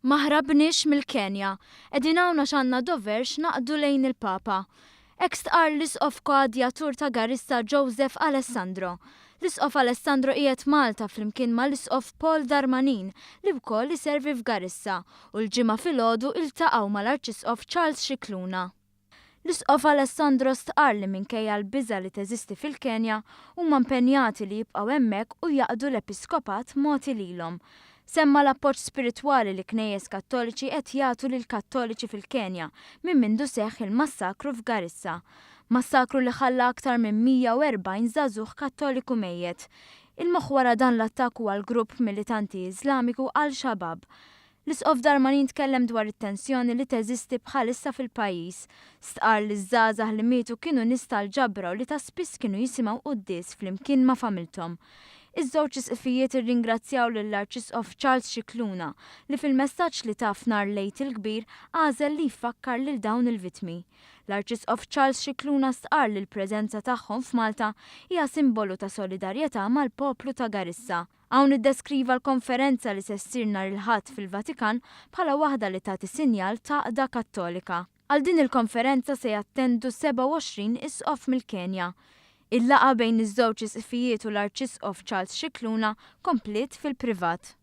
Ma ħrabniex mill-Kenja. Qegħdin hawn għax għandna dover x'naqdu lejn il-Papa. Hekk stqarr l-Isqof Koadjatur ta' Garissa Joseph Alessandro. L-Isqof Alessandro qiegħed Malta flimkien mal-Isqof Paul Darmanin li wkoll iservi f'Garissa u l-Ġimgħa filgħodu iltaqgħu mal-Arċisqof Charles Scicluna. L-Isqof Alessandro stqarr li minkejja l-biża' li teżisti fil-Kenja, huma impenjati li jibqgħu hemmhekk u jaqdu l-episkopat mogħti lilhom. Semma l-appoġġ spiritwali li knejjes Kattoliċi qed jagħtu lill-Kattoliċi fil-Kenja minn mindu seħħ il-massakru f'Garissa. Massakru li ħalla aktar minn 140 żagħżugħ Kattoliku mejjet. Il-moħħ wara dan l-attakk huwa l-grupp militanti Iżlamiku Al-Shabaab. L-Isqof Darmanin tkellem dwar it-tensjoni li teżisti bħalissa fil-pajjiż. Stqarr li ż-żgħażagħ li mietu kienu nies tal-ġabra u li ta' spiss kienu jisimgħu quddies flimkien ma' familthom. Iż-żewġ isqfijiet irringrazzjaw lill-Arċisqof Charles Scicluna li fil-messaġġ li ta f'nhar l-Għid il-Kbir għażel li jfakkar lil dawn il-vittmi. L-Arċisqof Charles Scicluna stqarr li l-preżenza tagħhom f'Malta hija simbolu ta' solidarjetà mal-poplu ta' Garissa. Hawn iddeskriva l-konferenza li se ssir nhar il-Ħadd fil-Vatikan bħala waħda li tagħti sinjal t'għaqda Kattolika. Għal din il-konferenza se jattendu 27 isqof mill-Kenja. Il-laqgħa bejn iż-żewġ isqfijiet u l-Arċisqof Charles Scicluna kompliet fil-privat.